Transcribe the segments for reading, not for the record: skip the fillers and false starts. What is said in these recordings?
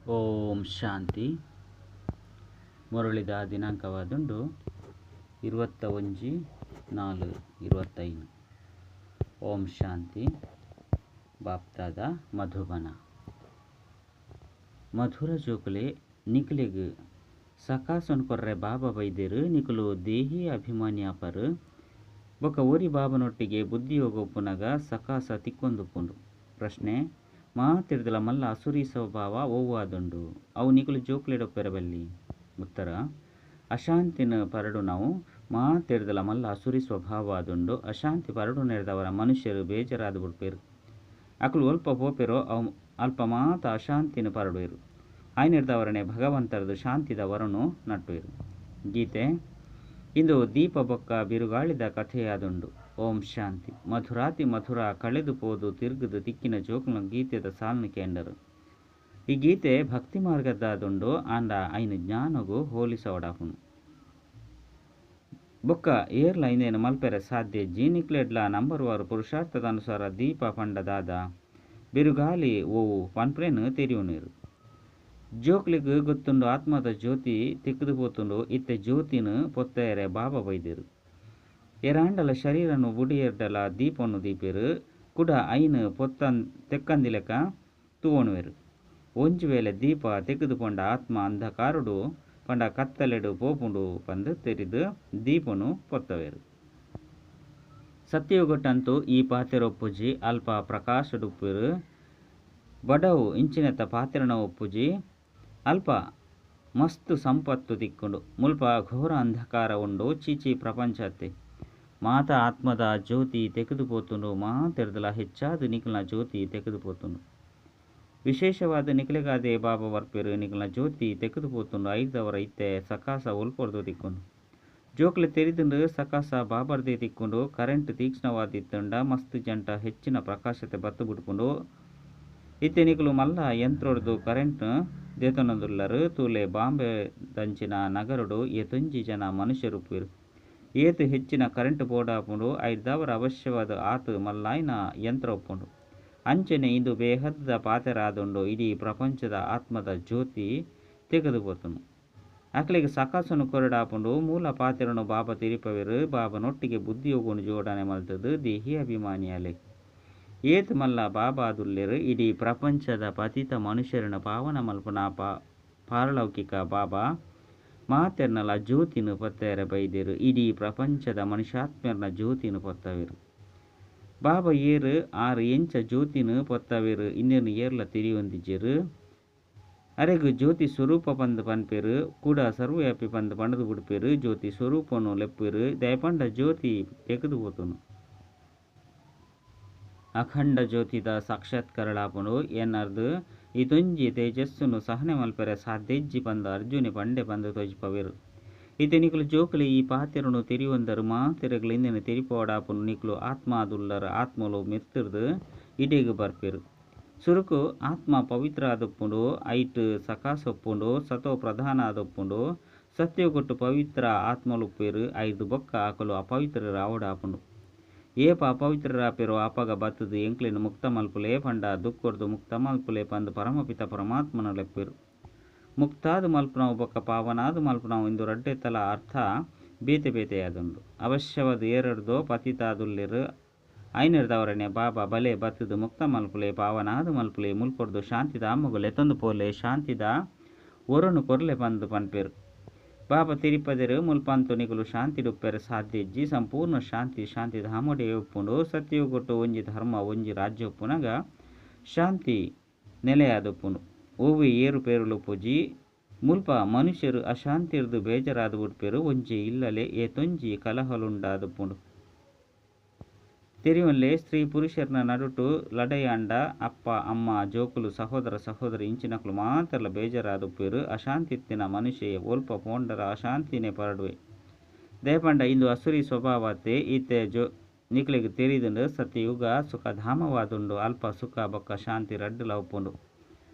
ಓಂ ಶಾಂತಿ. ಮುರಳಿದ ದಿನಾಂಕವಾದುಂಡು 21-4-25. ಓಂ ಶಾಂತಿ. ಬಾಪ್ದಾದ ಮಧುಬನ. ಮಧುರ ಜೋಕುಲೆ ನಿಕಲೆಗ್ ಸಕಾಸನ್ ಕೊರ್ರೆ ಬಾಬಾ ಬೈದೆರ್. ನಿಕುಲು ದೇಹಿ ಅಭಿಮಾನಿ ಆಪರ್. ಬೊಕ ಒರಿ ಬಾಬನೊಟ್ಟಿಗೆ ಬುದ್ಧಿಯೋಗ ಉಪ್ಪುನಗ ಸಕಾಸ ತಿಕ್ಕೊಂದುಪ್ಪುಂಡು. ಪ್ರಶ್ನೆ: ಮಾತೆರ್ದಲ ಮಲ್ಲ ಅಸುರಿ ಸ್ವಭಾವ ಒವ್ವಾದುಂಡು? ಅವು ನಿಕುಲು ಜೋಕುಲೆಡೊಪ್ಪೆರೆ ಬಲ್ಲಿ. ಉತ್ತರ: ಅಶಾಂತಿನ ಪರಡುನವು ಮಾತೆರ್ದಲ ಮಲ್ಲ ಅಸುರಿ ಸ್ವಭಾವ ಆದುಂಡು. ಅಶಾಂತಿ ಪರಡುನೆರ್ದವರ ಮನುಷ್ಯರು ಬೇಜಾರಾದ್ ಬುಡ್ಪೆರ್. ಅಕುಲು ಒಲ್ಪ ಪೋಪೆರೋ ಅವು ಅಲ್ಪ ಮಾತ ಅಶಾಂತಿನ ಪರಡುವೆರು. ಆಯ್ನೆರ್ದವರನೆ ಭಗವಂತರದು ಶಾಂತಿದ ವರನು ನಟ್ಟುವೆರು. ಗೀತೆ ಇಂದು ದೀಪ ಬೊಕ್ಕ ಬಿರುಗಾಳಿದ ಕಥೆಯಾದುಂಡು. ಓಂ ಶಾಂತಿ. ಮಧುರಾತಿ ಮಧುರ ಕಳೆದು ಪೋದು ತಿರ್ಗದು ತಿಕ್ಕಿನ ಜೋಕುಲ್ನ ಗೀತೆದ ಸಾಲ್ನ ಕೇಂಡರು. ಈ ಗೀತೆ ಭಕ್ತಿ ಮಾರ್ಗದಾದುಂಡು. ಆಂಡ ಐನ ಜ್ಞಾನಗು ಹೋಲಿಸವಡಾಪುನು ಬೊಕ್ಕ ಏರ್ಲ ಇಂದೇನು ಮಲ್ಪೆರೆ ಸಾಧ್ಯ ಇಜ್ಜಿ. ನಿಕ್ಲೆಡ್ಲ ನಂಬರ್ ವಾರು ಪುರುಷಾರ್ಥದ ಅನುಸಾರ ದೀಪ ಪಂಡ ದಾದ, ಬಿರುಗಾಲಿ ಓವು ಪನ್ಪುನೇನು ತೆರಿಯುನೇರು. ಜೋಕ್ಲೆಗ್ ಗೊತ್ತುಂಡು ಆತ್ಮದ ಜ್ಯೋತಿ ತೆಕ್ಕದು ಪೋತುಂಡು. ಇತ್ತೆ ಜ್ಯೋತಿನ ಪೊತ್ತಯರೆ ಬಾಬಾ ಬೈದೆರು. ಏರಾಂಡಲ ಶರೀರನು ಬುಡಿಯೆರ್ಡಲ ದೀಪನು ದೀಪೆರು. ಕುಡ ಐನ್ ಪೊತ್ತನ್ ತೆಕ್ಕಂದಿಲೆಕ ತೂವಣುವೆರು. ಒಂಜಿ ವೇಳೆ ದೀಪ ತೆಗೆದು ಪೋಂಡ ಆತ್ಮ ಅಂಧಕಾರಡು ಪಂಡ ಕತ್ತಲೆಡು ಪೋಪುಂಡು ಪಂದು ತೆರಿದು ದೀಪನು ಪೊತ್ತವೆರು. ಸತ್ಯಯುಗಟಂತೂ ಈ ಪಾತೆರ ಉಪ್ಪುಜಿ. ಅಲ್ಪ ಪ್ರಕಾಶಡುಪ್ಪುವೆರು. ಬಡವು ಇಂಚಿನೆತ್ತ ಪಾತೆರನೇ ಉಪ್ಪುಜಿ. ಅಲ್ಪ ಮಸ್ತ್ ಸಂಪತ್ತು ತಿಕ್ಕುಂಡು. ಮುಲ್ಪ ಘೋರ ಅಂಧಕಾರ ಉಂಡು. ಛೀ ಛೀ ಪ್ರಪಂಚ ಅತ್ತೆ. ಮಾತ ಆತ್ಮದ ಜ್ಯೋತಿ ತೆಗೆದು ಪೋತುಂಡು. ಮಾತೆರ್ದಲ ಹೆಚ್ಚಾದ್ ನಿಕಲ್ನ ಜ್ಯೋತಿ ತೆಗೆದು ಪೋತುಂಡು. ವಿಶೇಷವಾದ ನಿಕಲೆಗಾದೆ ಬಾಬಾ ಬರ್ಪೆರು. ನಿಕಲ್ನ ಜ್ಯೋತಿ ತೆಗೆದು ಪೋತುಂಡು. ಐದವರ ಇತ್ತೆ ಸಕಾಸ ಒಲ್ಪೊರ್ದು ತಿಕ್ಕುಂಡು. ಜೋಕ್ಲೆ ತೆರಿದುಂಡು ಸಕಾಸ ಬಾಬರ್ದೇ ತಿಕ್ಕುಂಡು. ಕರೆಂಟ್ ತೀಕ್ಷ್ಣವಾದಿತ್ತುಂಡ ಮಸ್ತ್ ಜಂಟ ಹೆಚ್ಚಿನ ಪ್ರಕಾಶತೆ ಬತ್ತು ಬಿಡ್ಪುಂಡು. ಇತ್ತೆ ನಿಕುಲು ಮಲ್ಲ ಯಂತ್ರೊರ್ದು ಕರೆಂಟ್ ದೆತೊನೊಂದುಲ್ಲರು. ತೂಲೆ ಬಾಂಬೆ ದಂಚಿನ ನಗರಡು ಏತೊಂಜಿ ಜನ ಮನುಷ್ಯರುಪ್ಪುವೆರು. ಏತ್ ಹೆಚ್ಚಿನ ಕರೆಂಟ್ ಬೋಡಾಪುಂಡು. ಐದಾವರ ಅವಶ್ಯವಾದ ಆತ್ ಮಲ್ಲಾಯಿನ ಯಂತ್ರ ಉಪ್ಪುಂಡು. ಅಂಚನೆ ಇಂದು ಬೇಹದ್ದ ಪಾತೆರ ಆದುಂಡು. ಇಡೀ ಪ್ರಪಂಚದ ಆತ್ಮದ ಜ್ಯೋತಿ ತೆಗೆದು ಪೋತುಂಡು. ಅಕ್ಲೆಗ್ ಸಕಾಸನು ಕೊರಡಾಪುಂಡು. ಮೂಲ ಪಾತೆರನು ಬಾಬಾ ತೆರಿಪವೆರು. ಬಾಬನೊಟ್ಟಿಗೆ ಬುದ್ಧಿಯೋಗನು ಜೋಡಣೆ ಮಲ್ತದು ದೇಹಿ ಅಭಿಮಾನಿಯಾಲೆ. ಏತ್ ಮಲ್ಲ ಬಾಬಾ ಆದುಲ್ಲೆರ್. ಇಡೀ ಪ್ರಪಂಚದ ಪತಿತ ಮನುಷ್ಯರನ್ನ ಪಾವನ ಮಲ್ಪುನ ಪಾರಲೌಕಿಕ ಬಾಬಾ ಮಾತೆರ್ನಲ ಜ್ಯೋತಿನ ಪೊತ್ತಯರೆ ಬೈದೆರು. ಇಡೀ ಪ್ರಪಂಚದ ಮನುಷ್ಯಾತ್ಮೆರ್ನ ಜ್ಯೋತಿನ ಪೊತ್ತವೆರು. ಬಾಬಾ ಏರು ಆರು ಎಂಚ ಜ್ಯೋತಿನ ಪೊತ್ತವೆರು ಇಂದೆನ್ ಏರ್ಲ ತೆರಿಯೊಂದಿಜ್ಜೆರು. ಅರೆಗ್ ಜ್ಯೋತಿ ಸ್ವರೂಪ ಪಂದ್ ಪನ್ಪೆರು. ಕೂಡ ಸರ್ವವ್ಯಾಪಿ ಪಂದ್ ಪಂಡುದು ಬುಡ್ಪೆರು. ಜ್ಯೋತಿ ಸ್ವರೂಪನು ಲೆಪ್ಪುವೆರು. ದಯಪಂಡ ಜ್ಯೋತಿ ತೆಗೆದು ಪೋತುಂಡು. ಅಖಂಡ ಜ್ಯೋತಿದ ಸಾಕ್ಷಾತ್ಕಾರಳಾಪುಂಡು. ಎನ್ನರ್ದು ಇದೊಂಜಿ ತೇಜಸ್ಸುನು ಸಹನೆ ಮಲ್ಪೆರೆ ಸಾಧ್ಯ ಇಜ್ಜಿ ಪಂದ್ ಅರ್ಜುನೆ ಪಂಡೆ ಪಂದ್ ತೋಜಿಪವೆರು. ಇತ್ತೆ ನಿಕುಲು ಜೋಕುಲೆ ಈ ಪಾತೆರನು ತೆರಿಯೊಂದರು. ಮಾತೆರೆಗ್ಲಾ ಇಂದೆನ್ ತೆರಿಪಾವೊಡಾಪುಂಡು. ನಿಕುಲು ಆತ್ಮ ಆದುಲ್ಲರ್. ಆತ್ಮಲು ಮಿತ್ತುರ್ದು ಇಡೆಗ್ ಬರ್ಪೆರು. ಸುರುಕು ಆತ್ಮ ಪವಿತ್ರ ಆದುಪ್ಪುಂಡು. ಐಟ್ ಸಕಾಸ ಉಪ್ಪುಂಡು. ಸತೋ ಪ್ರಧಾನ ಆದುಪ್ಪುಂಡು. ಸತ್ಯಯುಗಟ್ ಪವಿತ್ರ ಆತ್ಮಲು ಉಪ್ಪುವೆರು. ಐರ್ದ್ ಬೊಕ್ಕ ಅಕುಲು ಅಪವಿತ್ರರಾವೊಡಾಪುಂಡು. ಏಪ ಅಪವಿತ್ರರಾಪೆರೋ ಅಪಗ ಬತ್ತುದು ಎಂಕ್ಲೆನ್ ಮುಕ್ತ ಮಲ್ಪುಲೆ ಪಂಡ ದುಃಖರ್ದು ಮುಕ್ತ ಮಲ್ಪುಲೆ ಪಂದ್ ಪರಮಪಿತ ಪರಮಾತ್ಮನ ಲೆಪ್ಪುವೆರು. ಮುಕ್ತಾದ್ ಮಲ್ಪುನವು ಬೊಕ್ಕ ಪಾವನಾದ್ ಮಲ್ಪುನವು ಇಂದು ರಡ್ಡೆತಲ ಅರ್ಥ ಬೇತೆ ಬೇತೆ ಆದುಂಡು. ಅವಶ್ಯವಾದ ಏರಡ್ದೋ ಪತಿತಾದುಲ್ಲೆರ್. ಐನೆರ್ದವರನೆ ಬಾಬಾ ಬಲೆ ಬತ್ತುದು ಮುಕ್ತ ಮಲ್ಪುಲೆ ಪಾವನಾದ್ ಮಲ್ಪುಲೆ ಮುಲ್ಪೊರ್ದು ಶಾಂತಿಧಾಮಗ್ ಲೆತೊಂದು ಪೋಲೆ ಶಾಂತಿದ ವರನು ಕೊರ್ಲೆ ಪಂದ್ ಪನ್ಪೆರು. ಬಾಬಾ ತೆರಿಪದೆರು ಮುಲ್ಪಂತು ನಿಕುಲು ಶಾಂತಿಡುಪ್ಪೆರೆ ಸಾಧ್ಯ ಇಜ್ಜಿ. ಸಂಪೂರ್ಣ ಶಾಂತಿ ಶಾಂತಿಧಾಮಡೇ ಉಪ್ಪುಂಡು. ಸತ್ಯಯುಗಟ್ ಒಂಜಿ ಧರ್ಮ ಒಂಜಿ ರಾಜ್ಯ ಉಪ್ಪುನಗ ಶಾಂತಿ ನೆಲೆಯಾದುಪ್ಪುಂಡು. ಒವ್ವೆ ಏರುಪೇರುಲು ಉಪ್ಪುಜಿ. ಮುಲ್ಪ ಮನುಷ್ಯರು ಅಶಾಂತಿರ್ದು ಬೇಜಾರಾದ್ ಬುಡ್ಪೆರು. ಒಂಜಿ ಇಲ್ಲಲೆ ಏತೊಂಜಿ ಕಲಹಲುಂಡಾದುಪ್ಪುಂಡು. ತೆರಿಯೊನ್ಲೆ ಸ್ತ್ರೀ ಪುರುಷೆರ್ನ ನಡುಟು ಲಡಾಯಿ ಆಂಡ ಅಪ್ಪ ಅಮ್ಮ ಜೋಕುಲು ಸಹೋದರ ಸಹೋದರಿ ಇಂಚಿನಕುಲು ಮಾತೆರ್ಲ ಬೇಜಾರಾದುಪ್ಪುವೆರು. ಅಶಾಂತಿ ಇತ್ತಿನ ಮನುಷ್ಯೆ ಒಲ್ಪ ಪೋಂಡಲ ಅಶಾಂತಿನೇ ಪರಡುವೆ. ದಯಪಂಡ ಇಂದು ಅಸುರಿ ಸ್ವಭಾವ ಅತ್ತೆ. ಇತ್ತೆ ನಿಕಲೆಗ್ ತೆರಿದುಂಡು ಸತ್ಯಯುಗ ಸುಖಧಾಮವಾದುಂಡು. ಅಲ್ಪ ಸುಖ ಬೊಕ್ಕ ಶಾಂತಿ ರಡ್ಡುಲ ಉಪ್ಪುಂಡು.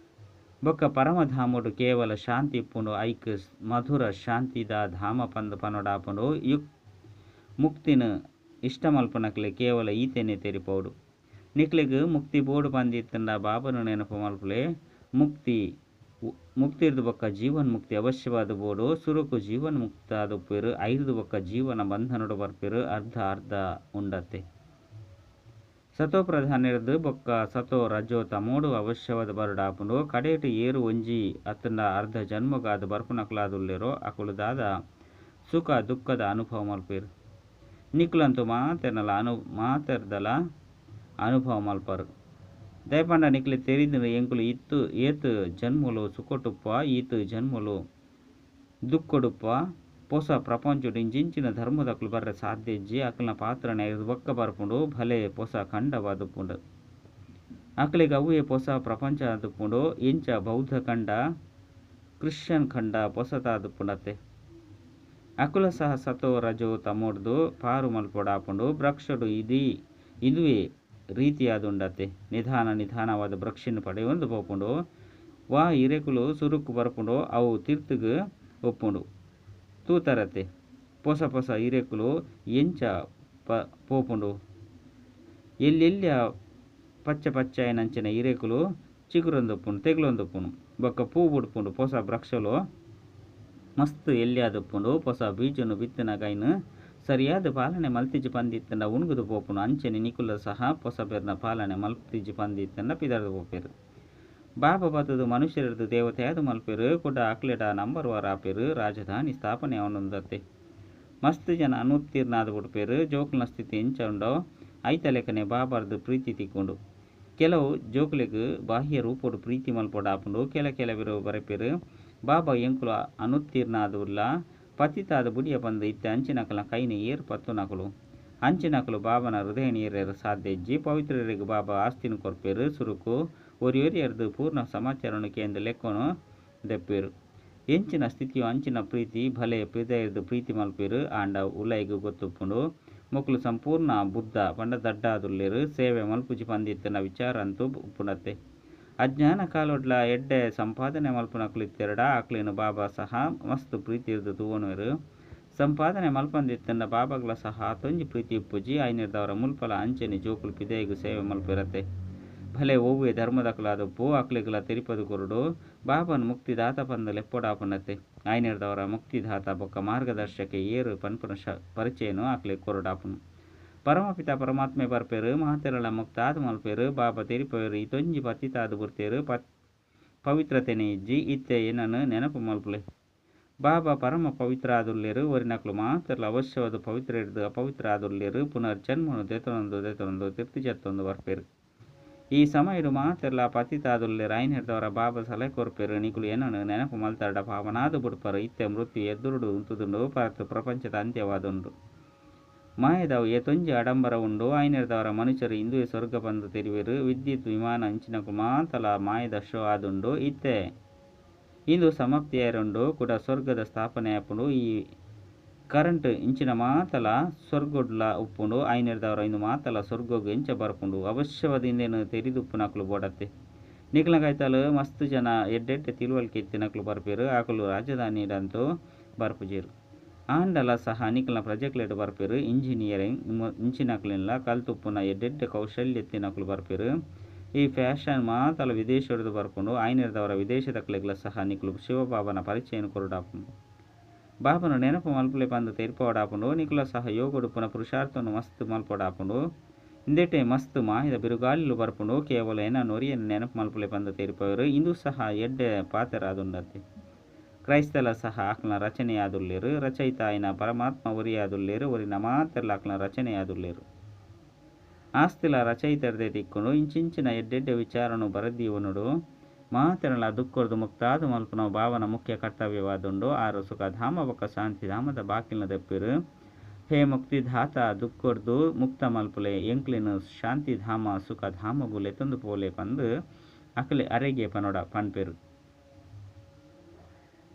ಬೊಕ್ಕ ಪರಮಧಾಮಡು ಕೇವಲ ಶಾಂತಿ ಉಪ್ಪುಂಡು. ಐಕ್ ಮಧುರ ಶಾಂತಿದ ಧಾಮ ಪಂದ್ ಪನೊಡಾಪುಂಡು. ಮುಕ್ತಿನ ಇಷ್ಟ ಮಲ್ಪುನಕ್ಲೆ ಕೇವಲ ಈತೆನೆ ತೆರಿಪೋಡು. ನಿಕ್ಲೆಗ್ ಮುಕ್ತಿ ಬೋಡು ಪಂದಿತ್ತುಂಡ ಬಾಬನ ನೆನಪು ಮಲ್ಪುಲೆ. ಮುಕ್ತಿ ಮುಕ್ತಿರ್ದು ಬೊಕ್ಕ ಜೀವನ್ ಮುಕ್ತಿ ಅವಶ್ಯವಾದ ಬೋಡು. ಸುರುಕು ಜೀವನ್ ಮುಕ್ತ ಆದುಪ್ಪೆರ್, ಐರ್ದು ಬೊಕ್ಕ ಜೀವನ ಬಂಧನೊಡು ಬರ್ಪೆರ್. ಅರ್ಧ ಅರ್ಧ ಉಂಡತ್ತೆ. ಸತೋ ಪ್ರಧಾನಿರ್ದು ಬೊಕ್ಕ ಸತೋ ರಜೋ ತಮೋಡು ಅವಶ್ಯವಾದ ಬರಡಾಪುಂಡು. ಕಡೆಟ್ ಏರು ಒಂಜಿ ಅತ್ತಂಡ ಅರ್ಧ ಜನ್ಮಗಾದ ಬರ್ಪುನಕುಲಾದುಲ್ಲೇರೋ ಅಕುಲು ದಾದ ಸುಖ ದುಃಖದ ಅನುಭವ ಮಲ್ಪೇರು. ನಿಕ್ಲಂತೂ ಮಾತೆರ್ನಲ ಮಾತೆರ್ದಲ ಅನುಭವ ಮಲ್ಪರು. ದಯಪಂಡ ನಿಕ್ಲೆ ತೆರಿದ ಎಂಕುಲು ಇತ್ತು ಏತ್ ಜನ್ಮಲು ಸುಖಟುಪ್ಪ ಈತ್ ಜನ್ಮಲು ದುಃಖಡುಪ್ಪ. ಪೊಸ ಪ್ರಪಂಚಡ್ ಇಂಚಿಂಚಿನ ಧರ್ಮದಕುಲು ಬರ್ರೆ ಸಾಧ್ಯ ಇಜ್ಜಿ. ಅಕಲ್ನ ಪಾತ್ರನೆ ಐರ್ದ್ ಬೊಕ್ಕ ಬರ್ಪುಂಡು. ಭಲೆ ಪೊಸ ಖಂಡವಾದುಪ್ಪುಂಡು. ಅಕಲೆಗ್ ಅವ್ವೇ ಪೊಸ ಪ್ರಪಂಚ ಆದುಪ್ಪುಂಡು. ಇಂಚ ಬೌದ್ಧ ಖಂಡ ಕ್ರಿಶ್ಚಿಯನ್ ಖಂಡ ಪೊಸತಾದುಪ್ಪುಂಡತ್ತೆ. ಅಕುಲ ಸಹ ಸತೋ ರಜೋ ತಮೋಡ್ದು ಪಾರು ಮಲ್ಪೊಡಾಪುಂಡು. ವೃಕ್ಷಡು ಇದೀ ಇಂದುವೇ ರೀತಿಯಾದುಂಡತ್ತೆ. ನಿಧಾನ ನಿಧಾನವಾದ ವೃಕ್ಷಿನ ಪಡೆಯೊಂದು ಪೋಪುಂಡು. ವಾ ಇರೆಕುಲು ಸುರುಕು ಬರ್ಪುಂಡು ಅವು ತಿರ್ತುಗು ಉಪ್ಪುಂಡು. ತೂತರತೆ ಪೊಸ ಪೊಸ ಇರೆಕುಲು ಎಂಚ ಪೋಪುಂಡು. ಎಲ್ಲೆಲ್ಲ ಪಚ್ಚೆ ಪಚ್ಚೆ ನಂಚಿನ ಇರೆಕುಲು ಚಿಗುರೊಂದುಪ್ಪುಂಡು, ತೆಗ್ಲೊಂದುಪ್ಪುಂಡು, ಬೊಕ್ಕ ಪೂ ಬುಡ್ಪುಂಡು. ಪೊಸ ವೃಕ್ಷಲು ಮಸ್ತ್ ಎಲ್ಯಾದುಪ್ಪುಂಡು. ಪೊಸ ಬೀಜನು ಬಿತ್ತುನಗ ಐನ್ ಸರಿಯಾದ ಪಾಲನೆ ಮಲ್ತಿಜಿ ಪಂದಿತ್ತಂಡ ಉಣ್ಗುದು ಪೋಪುಂಡು. ಅಂಚನೆ ನಿಕುಲ ಸಹ ಪೊಸಬೆರ್ನ ಪಾಲನೆ ಮಲ್ತಿಜಿ ಪಂದಿತ್ತಂಡ ಪಿದರ್ದು ಪೋಪೆರು. ಬಾಬಾ ಬತ್ತದು ಮನುಷ್ಯರದು ದೇವತೆಯಾದ ಮಲ್ಪೆರು. ಕುಡ ಅಕ್ಲೆಡ ನಂಬರ್ ವಾರ್ ಆಪೆರು. ರಾಜಧಾನಿ ಸ್ಥಾಪನೆ ಅವನುಂದತ್ತೆ. ಮಸ್ತ್ ಜನ ಅನುತ್ತೀರ್ಣಾದ ಬಿಡ್ಪೆರು. ಜೋಕುಲ್ನ ಸ್ಥಿತಿ ಎಂಚ ಉಂಡೋ ಐತ ಲೆಕ್ಕನೆ ಬಾಬಾರ್ದು ಪ್ರೀತಿ ತಿಕ್ಕೊಂಡು. ಕೆಲವು ಜೋಕುಲೆಗ್ ಬಾಹ್ಯ ರೂಪೋಡು ಪ್ರೀತಿ ಮಲ್ಪೊಡಾಪುಂಡು. ಕೆಲವೆರು ಬರೆಪೆರು ಬಾಬಾ ಎಂಕುಲು ಅನುತ್ತೀರ್ಣಾದುಲ್ಲ ಪತಿತಾದ ಬುಡಿಯ ಬಂದು ಇತ್ತೆ ಅಂಚಿನಕಲ್ನ ಕೈನ ಏರು ಪತ್ತುನಕುಲು. ಅಂಚಿನಕುಲು ಬಾಬನ ಹೃದಯ ನೀರೇರ ಸಾಧ್ಯ ಇಜ್ಜಿ. ಪವಿತ್ರರಿಗೆ ಬಾಬಾ ಆಸ್ತಿನ ಕೊರ್ಪೆರು. ಸುರುಕು ಒರಿಯೊರಿಯರ್ದು ಪೂರ್ಣ ಸಮಾಚಾರನು ಕೇಂದ್ರ ಲೆಕ್ಕೊನು ದೆಪ್ಪೇರು. ಎಂಚಿನ ಸ್ಥಿತಿಯು ಅಂಚಿನ ಪ್ರೀತಿ ಭಲೆ ಪಿದೈರ್ದು ಪ್ರೀತಿ ಮಲ್ಪೇರು. ಆಂಡ ಉಲೈಗು ಗೊತ್ತುಪ್ಪುಂಡು ಮೊಕುಲು ಸಂಪೂರ್ಣ ಬುದ್ಧ ಪಂಡ ದಡ್ಡಾದುಲ್ಲೇರು. ಸೇವೆ ಮಲ್ಪುಜಿ ಪಂದಿತ್ತನ ವಿಚಾರ ಅಂತೂ ಉಪ್ಪುಂಡತ್ತೆ. ಅಜ್ಞಾನ ಕಾಲೊಡ್ಲ ಎಡ್ಡೆ ಸಂಪಾದನೆ ಮಲ್ಪುನಕುಲು ಇತ್ತೆರಡ ಅಕ್ಲೇನು ಬಾಬಾ ಸಹ ಮಸ್ತ್ ಪ್ರೀತಿ ಇರ್ದು ತೂವೊನುವೆರು. ಸಂಪಾದನೆ ಮಲ್ಪಂದಿತ್ತಂಡ ಬಾಬಾಗ್ಲ ಸಹ ಆತೊಂಜಿ ಪ್ರೀತಿ ಉಪ್ಪುಜಿ. ಐನಿರ್ದವರ ಮುಲ್ಪಲ ಅಂಚನೆ ಜೋಕುಲು ಪಿದೈಗು ಸೇವೆ ಮಲ್ಪೆರತ್ತೆ. ಭಲೆ ಒವ್ವೆ ಧರ್ಮದಕುಲಾದಪ್ಪು ಅಕ್ಲೆಗ್ಲ ತೆರಿಪದು ಕೊರಡು ಬಾಬನ್ ಮುಕ್ತಿದಾತ ಪಂದು ಲೆಪ್ಪೊಡಾಪುಂಡತ್ತೆ. ಐನಿರ್ದವರ ಮುಕ್ತಿದಾತ ಬೊಕ್ಕ ಮಾರ್ಗದರ್ಶಕ ಏರು ಪನ್ಪುನ ಪರಿಚಯನು ಅಕ್ಲೆ ಕೊರಡಾಪುನು. ಪರಮಪಿತ ಪರಮಾತ್ಮೆ ಬರ್ಪೇರು ಮಾತೆರಳ ಮುಕ್ತಾದ ಮಲ್ಪೇರು. ಬಾಬಾ ತೆರಿಪೇರು ಇತೊಂಜಿ ಪತಿತಾದ ಬುಡ್ತೇರು ಪವಿತ್ರತೆನೆ ಇಜ್ಜಿ. ಇತ್ತೆ ಏನನ್ನು ನೆನಪು ಮಲ್ಪುಲೆ. ಬಾಬಾ ಪರಮ ಪವಿತ್ರ ಆದುಲ್ಲೇರು. ಒರಿನಕುಲು ಮಾತ್ರಲ ಅವಶ್ಯವಾದ ಪವಿತ್ರ ಹಿಡ್ದು ಅಪವಿತ್ರ ಆದುಲ್ಲೇರು. ಪುನರ್ಜನ್ಮನು ದೆತೊನೊಂದು ದೆತೊನೊಂದು ತಿರ್ತು ಜತ್ತೊಂದು ಬರ್ಪೇರು. ಈ ಸಮಯಡು ಮಾತೆರ್ಲ ಪತಿತಾದುಲ್ಲೇರು. ಐನಿರ್ದವರ ಬಾಬಾ ಸಲಹೆ ಕೊರ್ಪೇರು ನಿಕುಲು ಏನನ್ನು ನೆನಪು ಮಲ್ತಾಡ ಪಾವನಾದ ಬುಡ್ಪರು. ಇತ್ತೆ ಮೃತ್ಯು ಎದುರುಡು ಉಂತುದುಂಡು. ಪರತು ಪ್ರಪಂಚದ ಅಂತ್ಯವಾದುಂಡು. ಮಾಯದವು ಏತೊಂಜಿ ಆಡಂಬರ ಉಂಡು. ಐನಿರ್ದವರ ಮನುಷ್ಯರು ಇಂದುವೆ ಸ್ವರ್ಗ ಬಂದು ತೆರಿವೆರು. ವಿದ್ಯುತ್ ವಿಮಾನ ಇಂಚಿನಕು ಮಾತಲ ಮಾಯದ ಶೋ ಆದುಂಡು. ಇತ್ತೆ ಇಂದು ಸಮಾಪ್ತಿಯಾರುಂಡು. ಕೂಡ ಸ್ವರ್ಗದ ಸ್ಥಾಪನೆ ಆಪುಂಡು. ಈ ಕರೆಂಟ್ ಇಂಚಿನ ಮಾತಲ ಸ್ವರ್ಗೊಡ್ಲ ಉಪ್ಪುಂಡು. ಐನಿರ್ದವರ ಇಂದು ಮಾತಲ ಸ್ವರ್ಗೋಗು ಎಂಚ ಬರ್ಪುಂಡು. ಅವಶ್ಯವಾದ ಇಂದೇನು ತೆರಿದುಪ್ಪುನಕುಲು ಬೋಡತ್ತೆ. ನಿಕ್ಲಂಗಾಯ್ತಾಲು ಮಸ್ತ್ ಜನ ಎಡ್ಡೆಡ್ಡೆ ತಿಳುವಳಿಕೆ ಇತ್ತಿನಕುಲು ಬರ್ಪೇರು. ಆಕುಲು ರಾಜಧಾನಿಡಂತೂ ಬರ್ಪುಜೆರು. ಆಂಡಲ ಸಹ ನಿಕ್ಲನ ಪ್ರಜೆಕ್ಲೆಡ್ ಬರ್ಪೇರು. ಇಂಜಿನಿಯರಿಂಗ್ ಇಂಚಿನಕುಲೆನ್ಲ ಕಲ್ತುಪ್ಪುನ ಎಡ್ಡೆಡ್ಡೆ ಕೌಶಲ್ಯ ಇತ್ತಿನಕುಲು ಬರ್ಪೇರು. ಈ ಫ್ಯಾಷನ್ ಮಾತಲ ವಿದೇಶಡ್ದು ಬರ್ಪುಂಡು. ಐನಿರ್ದವರ ವಿದೇಶದಕ್ಲೆಗ್ಲ ಸಹ ನಿಕುಲು ಶಿವಬಾಬನ ಪರಿಚಯನ ಕೊರಡಾಪುಂಡು. ಬಾಬನ ನೆನಪು ಮಲ್ಪುಲೆ ಪಂದು ತೆರಿಪೋಡಾಪುಂಡು. ನಿಕುಲ ಸಹ ಯೋಗಡುಪ್ಪುನ ಪುರುಷಾರ್ಥವನ್ನು ಮಸ್ತ್ ಮಲ್ಪೊಡಾಪುಂಡು. ಇಂದೆಟೆ ಮಸ್ತ್ ಮಾಯದ ಬಿರುಗಾಳಿಲು ಬರ್ಪುಂಡು. ಕೇವಲ ಏನ ನೊರಿಯನ್ನು ನೆನಪು ಮಲ್ಪುಲೆ ಪಂದು ತೆರಿಪವರು. ಇಂದು ಸಹ ಎಡ್ಡೆ ಪಾತೆರಾದುಂಡತ್ತೆ. ಕ್ರೈಸ್ತಲ ಸಹ ಆಕ್ಲನ ರಚನೆಯಾದುಲ್ಲೇರು. ರಚಯಿತ ಆಯಿನ ಪರಮಾತ್ಮ ಒರಿಯಾದುಲ್ಲೇರು. ಒರಿನ ಮಾತೆರ್ಲ ಆಕ್ಲನ ರಚನೆಯಾದುಲ್ಲೇರು. ಆಸ್ತಿಲ ರಚಯಿತರ್ದೆ ತಿಕ್ಕುಂಡು. ಇಂಚಿಂಚಿನ ಎಡ್ಡೆಡ್ಡೆ ವಿಚಾರನು ಬರದೀವನುಡು ಮಾತೆರಲ ದುಃಖರ್ದು ಮುಕ್ತಾದ ಮಲ್ಪುನ ಭಾವನ ಮುಖ್ಯ ಕರ್ತವ್ಯವಾದುಂಡು. ಆರು ಸುಖಧಾಮ ಬೊಕ್ಕ ಶಾಂತಿಧಾಮದ ಬಾಕಿಲ್ನ ದೆಪ್ಪಿರು. ಹೇ ಮುಕ್ತಿಧಾತ ದುಃಖರ್ದು ಮುಕ್ತ ಮಲ್ಪುಲೆ ಎಂಕ್ಲಿನ ಶಾಂತಿಧಾಮ ಸುಖಧಾಮಗು ಲೆತೊಂದು ಪೋಲೆ ಪಂದು ಅಕಲೆ ಅರೆಗೆ ಪನೊಡ ಪನ್ಪೆರು.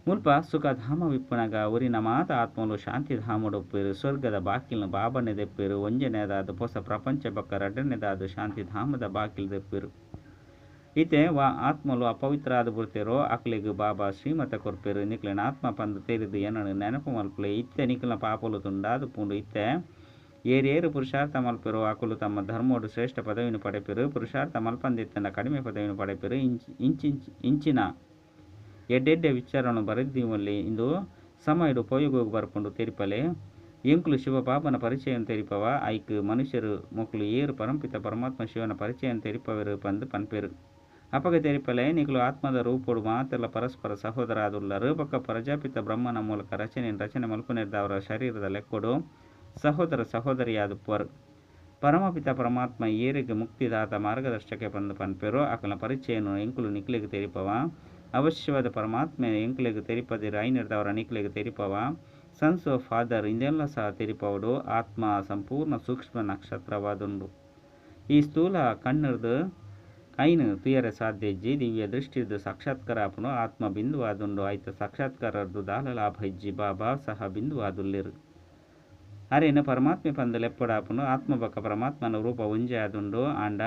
ಮುಲ್ಪ ಸುಖಧಾಮ ವಿಪ್ಪುನಗ ಒರಿನ ಮಾತ ಆತ್ಮಲು ಶಾಂತಿಧಾಮಡೊಪ್ಪೇರು. ಸ್ವರ್ಗದ ಬಾಕಿಲ್ನ ಬಾಬನೆ ದೆಪ್ಪೇರು. ಒಂಜನೇದಾದ ಪೊಸ ಪ್ರಪಂಚ ಬೊಕ್ಕ ರಡ್ಡನೇದಾದ ಶಾಂತಿಧಾಮದ ಬಾಕಿಲ್ ದೆಪ್ಪೇರು. ಇತ್ತೆ ವಾ ಆತ್ಮಲು ಅಪವಿತ್ರ ಆದ ಬುಡ್ತೇರೋ ಅಕ್ಲೆಗ್ ಬಾಬಾ ಶ್ರೀಮತ ಕೊರ್ಪೇರು. ನಿಕ್ಲೆನ ಆತ್ಮ ಪಂದು ತೆರಿದು ಏನನ್ನು ನೆನಪು ಮಲ್ಪುಲೆ. ಇತ್ತೆ ನಿಕ್ಲೆನ ಪಾಪಲು ತುಂಡಾದ ಪುಂಡು. ಇತ್ತೆ ಏರೇರು ಪುರುಷಾರ್ಥ ಮಲ್ಪೆರೋ ಅಕುಲು ತಮ್ಮ ಧರ್ಮೋಡು ಶ್ರೇಷ್ಠ ಪದವಿಯನ್ನು ಪಡೆಪೆರು. ಪುರುಷಾರ್ಥ ಮಲ್ಪಂದಿತ್ತಂಡ ಕಡಿಮೆ ಪದವಿಯನ್ನು ಪಡೆಪೆರು. ಇಂಚಿನ ಎಡ್ಡೆಡ್ಡೆ ವಿಚಾರೊನು ಬರೆದ್ ದೀವೊನ್ಲೆ ಇಂದು ಸಮಯಡ್ ಉಪಯೋಗಗ್ ಬರ್ಪುಂಡು ತೆರಿಪಾಲೆ. ಎಂಕುಲು ಶಿವಬಾಬಾನ ಪರಿಚಯನ್ ತೆರಿಪಾವ. ಐಕ್ ಮನುಷ್ಯೆರ್ ಮೊಕುಲು ಏರ್ ಪರಂಪಿತ ಪರಮಾತ್ಮ ಶಿವನ ಪರಿಚಯನ್ ತೆರಿಪಾವೆರ್ ಪಂದ್ ಪನ್ಪೆರ್. ಅಪಗ ತೆರಿಪಾಲೆ ನಿಕುಲು ಆತ್ಮದ ರೂಪೊಡು ಮಾತೆರ್ಲ ಪರಸ್ಪರ ಸಹೋದರ ಆದುಲ್ಲರ್. ಬೊಕ್ಕ ಪ್ರಜಾಪಿತ ಬ್ರಹ್ಮನ ಮೂಲಕ ರಚನೆನ್ ರಚನೆ ಮಲ್ಪುನೆರ್ದಾವರ ಶರೀರದ ಲೆಕ್ಕೊಡು ಸಹೋದರ ಸಹೋದರಿಯಾದುಪ್ಪುವರ್. ಪರಮಪಿತ ಪರಮಾತ್ಮ ಏರೆಗ್ ಮುಕ್ತಿದಾತ ಮಾರ್ಗದರ್ಶಕೆ ಪಂದ್ ಪನ್ಪೆರೋ ಅಕಲ್ನ ಪರಿಚಯನ್ ಎಂಕುಲು ನಿಕ್ಲೆಗ್ ತೆರಿಪಾವ. ಅವಶ್ಯವಾದ ಪರಮಾತ್ಮೆ ಎಂಕ್ಲೆಗ್ ತೆರಿಪದೆರ್ ಐನೆರ್ದಾವರ ನಿಕ್ಲೆಗ್ ತೆರಿಪಾವ. ಸನ್ಸ್ ಆಫ್ ಫಾದರ್ ಇಂದೆನ್ಲ ಸಹ ತೆರಿಪಾವೊಡು. ಆತ್ಮ ಸಂಪೂರ್ಣ ಸೂಕ್ಷ್ಮ ನಕ್ಷತ್ರವಾದುಂಡು. ಈ ಸ್ಥೂಲ ಕಣ್ಣುರ್ದ್ ಐನ್ ತೂಯರೆ ಸಾಧ್ಯ ಇಜ್ಜಿ. ದಿವ್ಯ ದೃಷ್ಟಿರ್ದ್ ಸಾಕ್ಷಾತ್ಕಾರ ಆಪುಂಡು. ಆತ್ಮ ಬಿಂದುವಾದುಂಡು. ಐತ ಸಾಕ್ಷಾತ್ಕಾರರ್ದ್ ದಾಲ ಲಾಭ ಇಜ್ಜಿ. ಬಾಬಾ ಸಹ ಬಿಂದುವಾದುಲ್ಲೆರ್. ಅರೆನ್ ಪರಮಾತ್ಮೆ ಪಂದ್ ಲೆಪ್ಪೊಡಾಪುಂಡು. ಆತ್ಮ ಬೊಕ್ಕ ಪರಮಾತ್ಮನ ರೂಪ ಒಂಜೇ ಆದುಂಡು. ಆಂಡ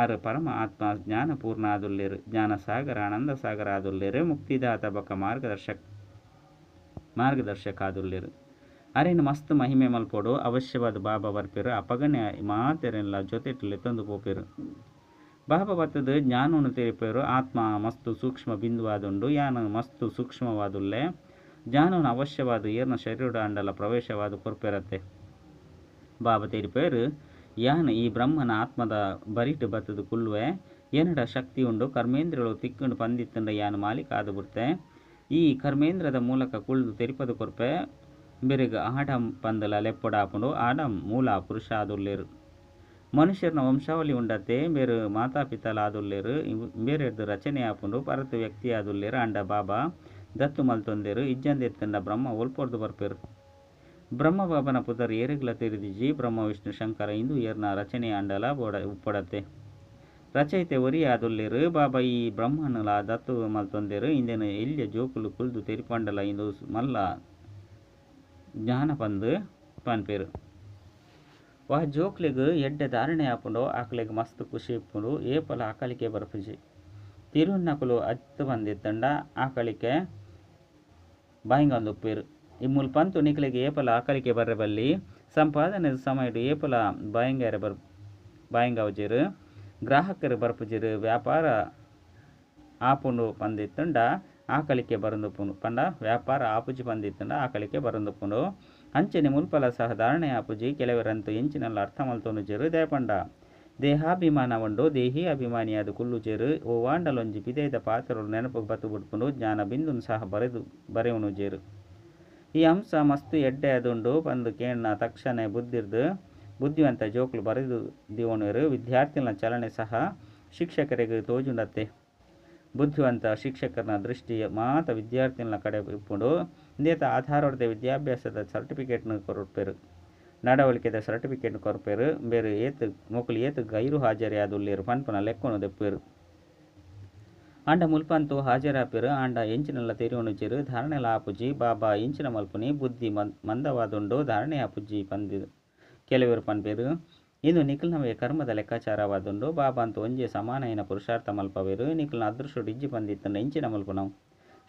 ಆರ್ ಪರಮ ಆತ್ಮ ಜ್ಞಾನ ಪೂರ್ಣ ಆದುಲ್ಲೆರ್. ಜ್ಞಾನ ಸಾಗರ ಆನಂದ ಸಾಗರ ಆದುಲ್ಲೆರ್. ಮುಕ್ತಿದಾತ ಬೊಕ್ಕ ಮಾರ್ಗದರ್ಶಕ ಆದುಲ್ಲೆರ್. ಅರೆನ್ ಮಸ್ತ್ ಮಹಿಮೆ ಮಲ್ಪೊಡು. ಅವಶ್ಯವಾದ್ ಬಾಬಾ ಬರ್ಪೆರ್. ಅಪಗನೆ ಮಾತೆರೆನ್ಲ ಜೊತೆಟ್ ಲೆತ್ತೊಂದು ಪೋಪೆರ್. ಬಾಬಾ ಬತ್ತದ್ ಜ್ಞಾನೊನು ತೆರಿಪೆರ್. ಆತ್ಮ ಮಸ್ತ್ ಸೂಕ್ಷ್ಮ ಬಿಂದುವಾದುಂಡು. ಯಾನ್ ಮಸ್ತ್ ಸೂಕ್ಷ್ಮವಾದುಲ್ಲೆ. ಜ್ಞಾನೊನು ಅವಶ್ಯವಾದ್ ಏರ್ನ ಶರೀರಡ್ ಆಂಡಲ ಪ್ರವೇಶವಾದ್ ಕೊರ್ಪೆರತ್ತೆ. ಬಾಬಾ ತೆರಿಪೆರ್ ಯಾನ್ ಈ ಬ್ರಹ್ಮನ ಆತ್ಮದ ಬರಿಟ್ ಬತ್ತುದು ಕುಲ್ಲುವೆ. ಎನಡ ಶಕ್ತಿ ಉಂಡು. ಕರ್ಮೇಂದ್ರಿಯಲು ತಿಕ್ಕುಂಡು ಪಂದಿತ್ತುಂಡ ಯಾನ್ ಮಾಲೀಕ ಆದ್ ಬುಡ್ತೆ. ಈ ಕರ್ಮೇಂದ್ರದ ಮೂಲಕ ಕುಳ್ದು ತೆರಿಪದು ಕೊರ್ಪೆ. ಇಂಬೆರೆಗ್ ಆಡಮ್ ಪಂದಲ ಲೆಪ್ಪೊಡಾಪುಂಡು. ಆಡಮ್ ಮೂಲ ಪುರುಷ ಆದುಲ್ಲೆರ್. ಮನುಷ್ಯರ್ನ ವಂಶಾವಳಿ ಉಂಡತ್ತೆ. ಇಂಬೆರ್ ಮಾತಾಪಿತಲ ಆದುಲ್ಲೆರ್. ಇಂಬೆರೆರ್ದ್ ರಚನೆ ಆಪುಂಡು. ಪರತ್ ವ್ಯಕ್ತಿ ಆದುಲ್ಲೆರ್. ಆಂಡ ಬಾಬಾ ದತ್ತು ಮಲ್ತೊಂದೆರ್. ಇಜ್ಜಂದೆ ಇತ್ತುಂಡ ಬ್ರಹ್ಮ ಒಲ್ಪೊರ್ದು ಬರ್ಪೆರ್. ಬ್ರಹ್ಮ ಬಾಬಾನ ಪುದರ್ ಏರೆಗ್ಲ ತೆರಿದಿಜಿ. ಬ್ರಹ್ಮ ವಿಷ್ಣು ಶಂಕರ ಇಂದು ಏರ್ನ ರಚನೆ ಆಂಡಲ ಬೋಡ ಉಪ್ಪಡತ್ತೆ. ರಚಯಿತೆ ಒರಿಯೇ ಆದುಲ್ಲೆರ್. ಬಾಬಾ ಈ ಬ್ರಹ್ಮನ್ಲ ದತ್ತು ಮಲ್ತೊಂದೆರ್. ಇಂದೆನ್ ಎಲ್ಯ ಜೋಕುಲು ಕುಲ್ದು ತೆರಿಪಾಂಡಲ ಇಂದು ಮಲ್ಲ ಜ್ಞಾನ ಪಂದ್ ಪನ್ಪೆರ್. ವಾ ಜೋಕ್ಲೆಗ್ ಎಡ್ಡೆ ಧಾರಣೆ ಆಪುಂಡೋ ಆಕ್ಲೆಗ್ ಮಸ್ತ್ ಖುಷಿ ಇಪ್ಪುಂಡು. ಏಪಲ ಆಕಳಿಕೆ ಬರ್ಪುಜಿ. ತಿರುನ್ನಕುಲು ಅತ್ತ್ ಪಂದಿತ್ತುಂಡ ಆಕಳಿಕೆ ಬಾಯಿಂಗಂದುಪ್ಪೆರ್. ಈ ಮುಲ್ಪಂತು ನಿಕ್ಲೆಗ್ ಏಪಲ ಆಕಳಿಕೆ ಬರ್ರೆ ಬಲ್ಲಿ. ಸಂಪಾದನೆದ ಸಮಯಡ್ ಏಪಲ ಬಾಯಿಂಗಾರೆ ಬರ್ ಬಾಯಿಂಗಾವುಜೆರ್. ಗ್ರಾಹಕರು ಬರ್ಪುಜೆರ್. ವ್ಯಾಪಾರ ಆಪುಂಡು ಪಂದಿತ್ತುಂಡ ಆಕಳಿಕೆ ಬರೊಂದುಪ್ಪುಂಡು. ಪಂಡ ವ್ಯಾಪಾರ ಆಪುಜಿ ಪಂದಿತ್ತುಂಡ ಆಕಳಿಕೆ ಬರೊಂದುಪ್ಪುಂಡು. ಅಂಚನೆ ಮುಲ್ಪಲ ಸಹ ಧಾರಣೆ ಆಪುಜಿ. ಕೆಲವೆರಂತೂ ಎಂಚಿನಲ್ಲ ಅರ್ಥ ಮಲ್ತೊನುಜೆರ್. ದಾಯೆ ಪಂಡ ದೇಹಾಭಿಮಾನ ಉಂಡು. ದೇಹಿ ಅಭಿಮಾನಿಯಾದ್ ಕುಲ್ಲುಜೆರ್. ಓವಾಂಡಲೊಂಜಿ ಪಿದಯ್ದ ಪಾತೆರೊಲು ನೆನಪುಗು ಬತ್ತು ಬುಡ್ಪುಂಡು. ಜ್ಞಾನ ಬಿಂದುನ್ ಸಹ ಬರೆದು ಬರೆವೊನುಜೆರ್. ಈ ಅಂಶ ಮಸ್ತ್ ಎಡ್ಡೆ ಆದುಂಡು ಪಂದ್ ಕೇನ್ನ ತಕ್ಷಣ ಬುದ್ಧಿರ್ದ್ ಬುದ್ಧಿವಂತ ಜೋಕುಲು ಬರೆದು ದಿವೊನ್ವೆರ್. ವಿದ್ಯಾರ್ಥಿಲ್ನ ಚಲನೆ ಸಹ ಶಿಕ್ಷಕರೆಗ್ ತೋಜುಂಡತ್ತೆ. ಬುದ್ಧಿವಂತ ಶಿಕ್ಷಕರ್ನ ದೃಷ್ಟಿ ಮಾತ ವಿದ್ಯಾರ್ಥಿಲ್ನ ಕಡೆ ಇಪ್ಪುಂಡು. ಇಂದೆತ ಆಧಾರೊರ್ದೆ ವಿದ್ಯಾಭ್ಯಾಸದ ಸರ್ಟಿಫಿಕೇಟ್ನ್ ಕೊರ್ಪೆರ್. ನಡವಳಿಕೆದ ಸರ್ಟಿಫಿಕೇಟ್ ಕೊರ್ಪೆರ್. ಇಂಬೆರ್ ಏತ್ ಮೊಕುಲು ಏತ್ ಗೈರು ಹಾಜರಿ ಆದುಲ್ಲೆರ್ ಪನ್ಪುನ ಲೆಕ್ಕೊನು ದೆಪ್ಪುವೆರ್. ಆಂಡ ಮುಲ್ಪಂತೂ ಹಾಜರಾಪೆರ್. ಆಂಡ ಎಂಚಿನಲ ತೆರಿಯೊನುಜೆರ್. ಧಾರಣೆಲ ಆಪುಜಿ. ಬಾಬಾ ಎಂಚಿನ ಮಲ್ಪುನಿ. ಬುದ್ಧಿ ಮಂದವಾದುಂಡು. ಧಾರಣೆ ಆಪುಜಿ ಪಂದ್ ಕೆಲವೆರ್ ಪನ್ಪೆರ್. ಇಂದು ನಿಕಲ್ನವೇ ಕರ್ಮದ ಲೆಕ್ಕಾಚಾರವಾದುಂಡು. ಬಾಬಾ ಅಂತೂ ಒಂಜೇ ಸಮಾನಾಯಿನ ಪುರುಷಾರ್ಥ ಮಲ್ಪವೆರ್. ನಿಕಲ್ನ ಅದೃಷ್ಟಡ್ ಇಜ್ಜಿ ಪಂದಿತ್ತುಂಡ ಎಂಚಿನ ಮಲ್ಪುನವು.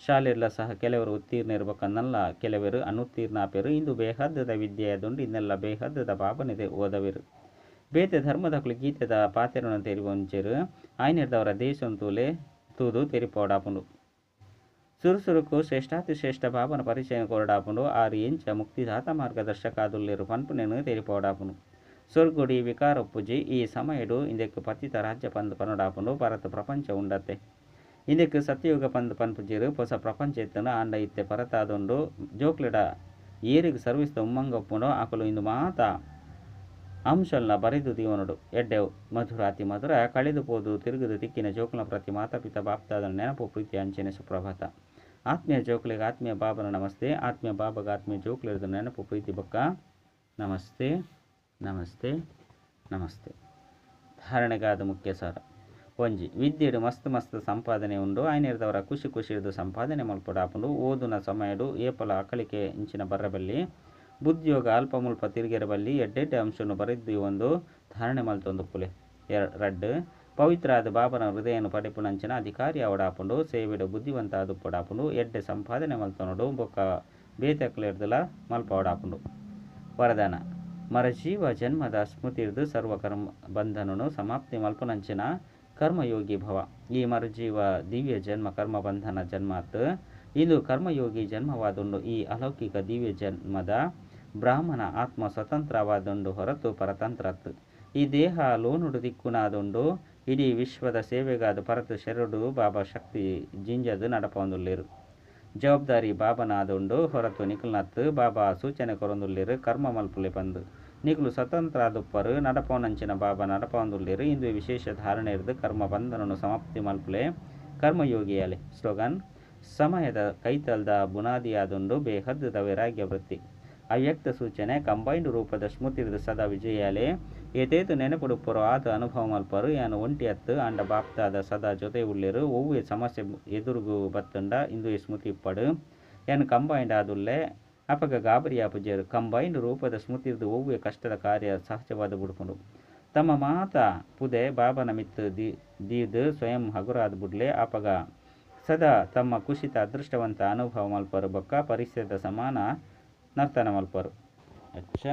ಶಾಲೆಡ್ಲ ಸಹ ಕೆಲವೆರ್ ಉತ್ತೀರ್ಣೆರ್ ಬೊಕ್ಕ ನಲ್ಲ ಕೆಲವೆರ್ ಅನುತ್ತೀರ್ಣ ಆಪೆರ್. ಇಂದು ಬೇಹದ್ದುದ ವಿದ್ಯೆ ಆದುಂಡು. ಇಂದೆನ್ಲ ಬೇಹದ್ದುದ ಬಾಬಾನೆ ಓದವೆರ್. ಬೇತೆ ಧರ್ಮದಕುಲು ಗೀತೆದ ಪಾತೆರೊನು ತೆರಿಯೊಂಜೆರ್. ಆಯಿನೆಡ್ದಾವರ ದೇಶನ್ ತೂಲೆ ತೂದು ತೆರಿಪಾವೊಡಾಪುಂಡು. ಸುರು ಸುರುಕು ಶ್ರೇಷ್ಠಾತಿ ಶ್ರೇಷ್ಠ ಬಾಬಾನ ಪರಿಚಯ ಕೊರೊಡಾಪುಂಡು. ಆರ್ ಎಂಚ ಮುಕ್ತಿದಾತ ಮಾರ್ಗದರ್ಶಕ ಆದುಲ್ಲೆರ್ ಪನ್ಪುನೆನ್ ತೆರಿಪಾವೊಡಾಪುಂಡು. ಸ್ವರ್ಗೊಡು ಈ ವಿಕಾರ ಉಪ್ಪುಜಿ. ಈ ಸಮಯಡ್ ಇಂದೆಕ್ ಪತಿತ ರಾಜ್ಯ ಪಂದ್ ಪನೊಡಾಪುಂಡು. ಪರತ್ ಪ್ರಪಂಚ ಉಂಡತ್ತೆ. ಇಂದೆಕ್ ಸತ್ಯಯುಗ ಪಂದ್ ಪನ್ಪುಜೆರ್. ಪೊಸ ಪ್ರಪಂಚ ಇತ್ತ್ಂಡ್. ಆಂಡ ಇತ್ತೆ ಪರತಾದುಂಡು. ಜೋಕ್ಲೆಡ ಏರೆಗ್ ಸರ್ವಿಸ್ದ ಉಮ್ಮಂಗ ಉಪ್ಪುಂಡೋ ಅಕುಲು ಇಂದು ಮಾತ ಅಂಶಲ್ನ ಬರೆದು ದೀವೊನೊಡು. ಎಡ್ಡೆ ಮಧುರಾತಿ ಮಧುರ ಕಳೆದು ಪೋದು ತಿರುಗುದು ತಿಕ್ಕಿನ ಜೋಕುಲ್ನ ಪ್ರತಿ ಮಾತಾ ಪಿತಾ ಬಾಪ್ದಾದನ ನೆನಪು ಪ್ರೀತಿ ಅಂಚನೆ ಸುಪ್ರಭಾತ. ಆತ್ಮೀಯ ಜೋಕ್ಲೆಗ್ ಆತ್ಮೀಯ ಬಾಬನ ನಮಸ್ತೆ. ಆತ್ಮೀಯ ಬಾಬಗ ಆತ್ಮೀಯ ಜೋಕ್ಲೆರ್ದ್ ನೆನಪು ಪ್ರೀತಿ ಬೊಕ್ಕ ನಮಸ್ತೆ ನಮಸ್ತೆ ನಮಸ್ತೆ. ಧಾರಣೆಗಾದ ಮುಖ್ಯ ಸಾರ. ಒಂಜಿ ವಿದ್ಯೆಡ್ ಮಸ್ತ್ ಮಸ್ತ್ ಸಂಪಾದನೆ ಉಂಡು. ಆಯ್ನೆರ್ದವರ ಖುಷಿ ಖುಷಿರ್ದ್ ಸಂಪಾದನೆ ಮಲ್ಪೊಡಾಪುಂಡು. ಓದುನ ಸಮಯಡ್ ಏಪಲ ಅಕಳಿಕೆ ಇಂಚಿನ ಬರ್ರೆ ಬಲ್ಲಿ. ಬುದ್ಧಿಯೋಗ ಅಲ್ಪ ಮುಲ್ಪ ತಿರುಗೆರೆ ಬಲ್ಲಿ. ಎಡ್ಡೆಡ್ಡೆ ಅಂಶನ್ ಬರೆದು ದೀವೊಂದು ಧಾರಣೆ ಮಲ್ತೊಂದುಪ್ಪುಲೆ. ರಡ್ಡ್ ಪವಿತ್ರ ಆದ್ ಬಾಬನ ಹೃದಯನ್ ಪಡೆಪುನಂಚಿನ ಅಧಿಕಾರಿ ಆವೊಡಾಪುಂಡು. ಸೇವೆಡ್ ಬುದ್ಧಿವಂತ ಆದುಪ್ಪೊಡಾಪುಂಡು. ಎಡ್ಡೆ ಸಂಪಾದನೆ ಮಲ್ತೊನೊಡು ಬೊಕ್ಕ ಬೇತೆಕ್ಲೆರ್ದಲ ಮಲ್ಪವೊಡಾಪುಂಡು. ವರದಾನ ಮರಜೀವ ಜನ್ಮದ ಸ್ಮೃತಿರ್ದ್ ಸರ್ವ ಕರ್ಮ ಬಂಧನನು ಸಮಾಪ್ತಿ ಮಲ್ಪುನಂಚಿನ ಕರ್ಮಯೋಗಿ ಭವ. ಈ ಮರುಜೀವ ದಿವ್ಯ ಜನ್ಮ ಕರ್ಮ ಬಂಧನ ಜನ್ಮಾತ್. ಇಂದು ಕರ್ಮಯೋಗಿ ಜನ್ಮವಾದುಂಡು. ಈ ಅಲೌಕಿಕ ದಿವ್ಯ ಜನ್ಮದ ಬ್ರಾಹ್ಮಣ ಆತ್ಮ ಸ್ವತಂತ್ರವಾದುಂಡು ಹೊರತು ಪರತಂತ್ರತ್. ಈ ದೇಹ ಲೋನುಡು ತಿಕ್ಕುನಾದುಂಡು. ಇಡೀ ವಿಶ್ವದ ಸೇವೆಗಾದ್ ಪರತ್ ಶರೀರಡ್ ಬಾಬಾ ಶಕ್ತಿ ಜಿಂಜಾದ್ ನಡಪಾವೊಂದುಲ್ಲೆರ್. ಜವಾಬ್ದಾರಿ ಬಾಬಾನ ಆದುಂಡು ಹೊರತು ನಿಕಲ್ನತ್. ಬಾಬಾ ಸೂಚನೆ ಕೊರೊಂದುಲ್ಲೆರ್ ಕರ್ಮ ಮಲ್ಪುಲೆ ಪಂದ್. ನಿಕುಲು ಸ್ವತಂತ್ರ ಆದುಪ್ಪರ್. ನಡಪಾವುನಂಚಿನ ಬಾಬಾ ನಡಪಾವೊಂದುಲ್ಲೆರ್. ಇಂದುವೆ ವಿಶೇಷ ಧಾರಣೆರ್ದ್ ಕರ್ಮ ಬಂಧನನ್ ಸಮಾಪ್ತಿ ಮಲ್ಪುಲೆ ಕರ್ಮಯೋಗಿಯಾಲೆ. ಸ್ಲೋಗನ್, ಸಮಯದ ಕೈತಲ್ದ ಬುನಾದಿಯಾದುಂಡು ಬೇಹದ್ ದ ವೈರಾಗ್ಯ ವೃತ್ತಿ. ಅವ್ಯಕ್ತ ಸೂಚನೆ, ಕಂಬೈನ್ಡ್ ರೂಪದ ಸ್ಮೃತಿರ್ದ್ ಸದಾ ವಿಜಯಿಯಾಲೆ. ಏತೇತ್ ನೆನಪುಡು ಉಪ್ಪರೊ ಆತ್ ಅನುಭವ ಮಲ್ಪರ್. ಯಾನ್ ಒಂಟಿ ಅತ್ತ್ ಆಂಡ ಬಾಪ್ದಾದಾ ಸದಾ ಜೊತೆ ಉಲ್ಲೆರ್. ಒವ್ವೇ ಸಮಸ್ಯೆ ಎದುರುಗು ಬತ್ತ್ಂಡ ಇಂದುವೆ ಸ್ಮೃತಿ ಇಪ್ಪಡ್. ಯಾನ್ ಕಂಬೈನ್ಡ್ ಆದುಲ್ಲೆ. ಅಪಗ ಗಾಬರಿ ಆಪುಜೆರ್. ಕಂಬೈನ್ಡ್ ರೂಪದ ಸ್ಮೃತಿರ್ದ್ ಒವ್ವೇ ಕಷ್ಟದ ಕಾರ್ಯ ಸಹಜವಾದ್ ಬುಡ್ಪುಂಡು. ತಮ್ಮ ಮಾತ ಪುದೆ ಬಾಬಾನ ಮಿತ್ತ್ ದೀದ್ ಸ್ವಯಂ ಹಗುರಾದ್ ಬುಡ್ಲೆ. ಅಪಗ ಸದಾ ತಮ್ಮ ಖುಷಿತ ಅದೃಷ್ಟವಂತ ಅನುಭವ ಮಲ್ಪರ್ ಬೊಕ್ಕ ಪರಿಸ್ಥಿತಿದ ಸಮಾನ ನರ್ತನ ಮಲ್ಪರ್. ಅಚ್ಚ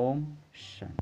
ಓಂ ಶಾಂತಿ.